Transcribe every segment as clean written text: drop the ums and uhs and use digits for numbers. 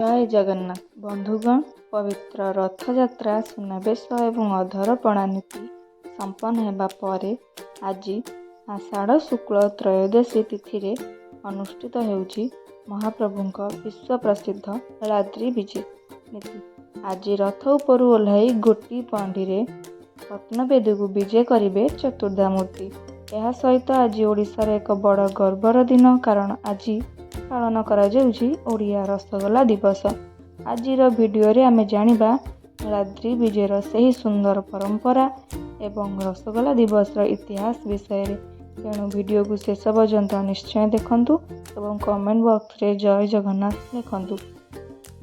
ଜୟ ଜଗନ୍ନାଥ ବନ୍ଧୁଗଣ, ପବିତ୍ର ରଥଯାତ୍ରା, ସୁନାବେଶ ଏବଂ ଅଧରପଣା ନୀତି ସମ୍ପନ୍ନ ହେବା ପରେ ଆଜି ଆଷାଢ଼ ଶୁକ୍ଳ ତ୍ରୟୋଦଶୀ ତିଥିରେ ଅନୁଷ୍ଠିତ ହେଉଛି ମହାପ୍ରଭୁଙ୍କ ବିଶ୍ୱ ପ୍ରସିଦ୍ଧ ନୀଳାଦ୍ରି ବିଜେ ନୀତି। ଆଜି ରଥ ଉପରୁ ଓହ୍ଲାଇ ଗୋଟି ପହଣ୍ଡିରେ ରତ୍ନବେଦୀକୁ ବିଜେ କରିବେ ଚତୁର୍ଦ୍ଧାମୂର୍ତ୍ତି। ଏହା ସହିତ ଆଜି ଓଡ଼ିଶାର ଏକ ବଡ଼ ଗର୍ବର ଦିନ, କାରଣ ଆଜି ପାଳନ କରାଯାଉଛି ଓଡ଼ିଆ ରସଗୋଲା ଦିବସ। ଆଜିର ଭିଡ଼ିଓରେ ଆମେ ଜାଣିବା ନୀଳାଦ୍ରି ବିଜେର ସେହି ସୁନ୍ଦର ପରମ୍ପରା ଏବଂ ରସଗୋଲା ଦିବସର ଇତିହାସ ବିଷୟରେ। ତେଣୁ ଭିଡ଼ିଓକୁ ଶେଷ ପର୍ଯ୍ୟନ୍ତ ନିଶ୍ଚୟ ଦେଖନ୍ତୁ ଏବଂ କମେଣ୍ଟ ବକ୍ସରେ ଜୟ ଜଗନ୍ନାଥ ଲେଖନ୍ତୁ।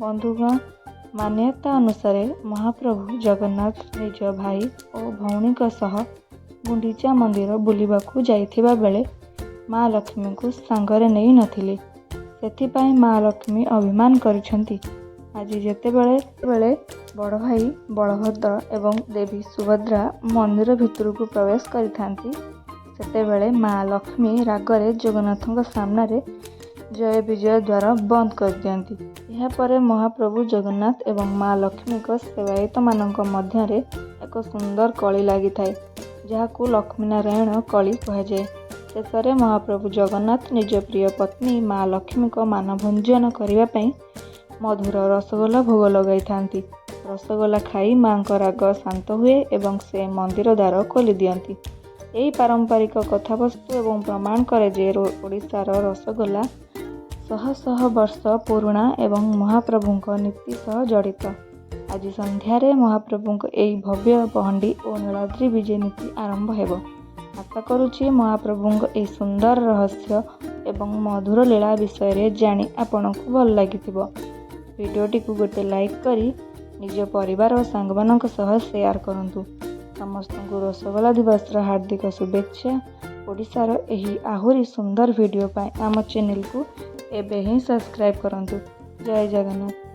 ବନ୍ଧୁଗଣ, ମାନ୍ୟତା ଅନୁସାରେ ମହାପ୍ରଭୁ ଜଗନ୍ନାଥ ନିଜ ଭାଇ ଓ ଭଉଣୀଙ୍କ ସହ ଗୁଣ୍ଡିଚା ମନ୍ଦିର ବୁଲିବାକୁ ଯାଇଥିବା ବେଳେ ମା ଲକ୍ଷ୍ମୀଙ୍କୁ ସାଙ୍ଗରେ ନେଇ ନଥିଲେ। ସେଥିପାଇଁ ମା ଲକ୍ଷ୍ମୀ ଅଭିମାନ କରିଛନ୍ତି। ଆଜି ଯେତେବେଳେ ବେଳେ ବଡ଼ ଭାଇ ବଳଭଦ୍ର ଏବଂ ଦେବୀ ସୁଭଦ୍ରା ମନ୍ଦିର ଭିତରକୁ ପ୍ରବେଶ କରିଥାନ୍ତି, ସେତେବେଳେ ମା ଲକ୍ଷ୍ମୀ ରାଗରେ ଜଗନ୍ନାଥଙ୍କ ସାମ୍ନାରେ ଜୟ ବିଜୟ ଦ୍ୱାର ବନ୍ଦ କରିଦିଅନ୍ତି। ଏହାପରେ ମହାପ୍ରଭୁ ଜଗନ୍ନାଥ ଏବଂ ମା ଲକ୍ଷ୍ମୀଙ୍କ ସେବାୟତମାନଙ୍କ ମଧ୍ୟରେ ଏକ ସୁନ୍ଦର କଳି ଲାଗିଥାଏ, ଯାହାକୁ ଲକ୍ଷ୍ମୀନାରାୟଣ କଳି କୁହାଯାଏ। ଶେଷରେ ମହାପ୍ରଭୁ ଜଗନ୍ନାଥ ନିଜ ପ୍ରିୟ ପତ୍ନୀ ମା ଲକ୍ଷ୍ମୀଙ୍କ ମାନଭଞ୍ଜନ କରିବା ପାଇଁ ମଧୁର ରସଗୋଲା ଭୋଗ ଲଗାଇଥାନ୍ତି। ରସଗୋଲା ଖାଇ ମାଙ୍କ ରାଗ ଶାନ୍ତ ହୁଏ ଏବଂ ସେ ମନ୍ଦିର ଦ୍ୱାର ଖୋଲି ଦିଅନ୍ତି। ଏହି ପାରମ୍ପରିକ କଥାବସ୍ତୁ ଏବଂ ପ୍ରମାଣ କରେ ଯେ ଓଡ଼ିଶାର ରସଗୋଲା ଶହ ଶହ ବର୍ଷ ପୁରୁଣା ଏବଂ ମହାପ୍ରଭୁଙ୍କ ନୀତି ସହ ଜଡ଼ିତ। ଆଜି ସନ୍ଧ୍ୟାରେ ମହାପ୍ରଭୁଙ୍କ ଏହି ଭବ୍ୟ ପହଣ୍ଡି ଓ ନୀଳାଦ୍ରି ବିଜେ ନୀତି ଆରମ୍ଭ ହେବ। ଆଶା କରୁଛି ମହାପ୍ରଭୁଙ୍କ ଏହି ସୁନ୍ଦର ରହସ୍ୟ ଏବଂ ମଧୁର ଲୀଳା ବିଷୟରେ ଜାଣି ଆପଣଙ୍କୁ ଭଲ ଲାଗିଥିବ। ଭିଡ଼ିଓଟିକୁ ଗୋଟେ ଲାଇକ୍ କରି ନିଜ ପରିବାର ଓ ସାଙ୍ଗମାନଙ୍କ ସହ ସେୟାର କରନ୍ତୁ। ସମସ୍ତଙ୍କୁ ରସଗୋଲା ଦିବସର ହାର୍ଦ୍ଦିକ ଶୁଭେଚ୍ଛା। ଓଡ଼ିଶାର ଏହି ଆହୁରି ସୁନ୍ଦର ଭିଡ଼ିଓ ପାଇଁ ଆମ ଚ୍ୟାନେଲକୁ ଏବେ ହିଁ ସବସ୍କ୍ରାଇବ୍ କରନ୍ତୁ। ଜୟ ଜଗନ୍ନାଥ।